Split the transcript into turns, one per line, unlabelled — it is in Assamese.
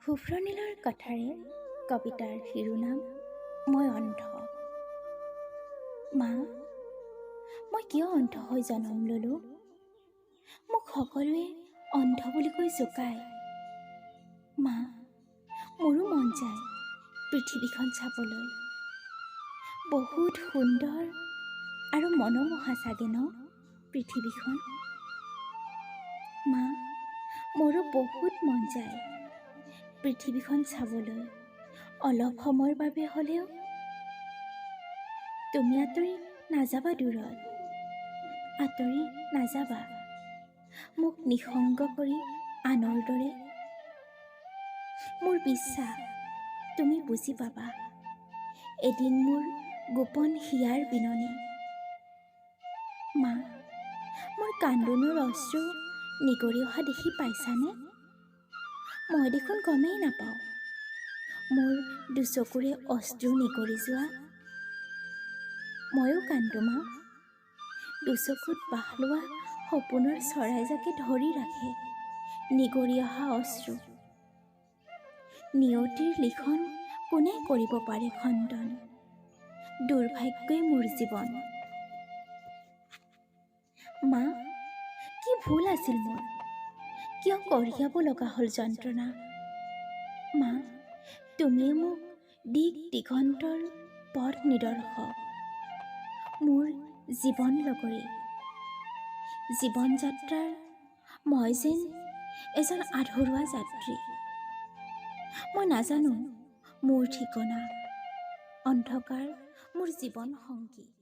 শুভ্ৰনীলৰ কথাৰে কবিতাৰ শিৰোনাম মই অন্ধ। মা, মই কিয় অন্ধ হৈ জনম ল'লোঁ? মোক সকলোৱে অন্ধ বুলি কৈ জোকায়। মা, মোৰো মন যায় পৃথিৱীখন চাবলৈ। বহুত সুন্দৰ আৰু মনোমোহা চাগে ন পৃথিৱীখন? মা, মোৰো বহুত মন যায় পৃথিৱীখন চাবলৈ, অলপ সময়ৰ বাবে হ'লেও। তুমি আঁতৰি নাযাবা দূৰত, আঁতৰি নাযাবা মোক নিঃসংগ কৰি আনৰ দৰে। মোৰ বিশ্বাস, তুমি বুজি পাবা এদিন মোৰ গোপন হিয়াৰ বিননি। মা, মোৰ কান্দোনৰ অশ্ৰু নিগৰি অহা দেখি পাইছানে? মই দেখোন গমেই নাপাওঁ মোৰ দুচকুৰে অশ্ৰু নিগৰি যোৱা। ময়ো কান্দো মা। দুচকুত বাহ লোৱা সপোনৰ চৰাইজাকে ধৰি ৰাখে নিগৰি অহা অশ্ৰু। নিয়তিৰ লিখন কোনে কৰিব পাৰে খণ্ডন? দুৰ্ভাগ্যই মোৰ জীৱন। মা, কি ভুল আছিল মোৰ? কিয় কঢ়িয়াব লগা হ'ল যন্ত্ৰণা? মা, তুমিয়ে মোক দিগ দিগন্তৰ পথ নিদৰ্শক, মোৰ জীৱন লগৰী। জীৱন যাত্ৰাৰ মই যেন এজন আধৰুৱা যাত্ৰী। মই নাজানো মোৰ ঠিকনা। অন্ধকাৰ মোৰ জীৱন সংগী।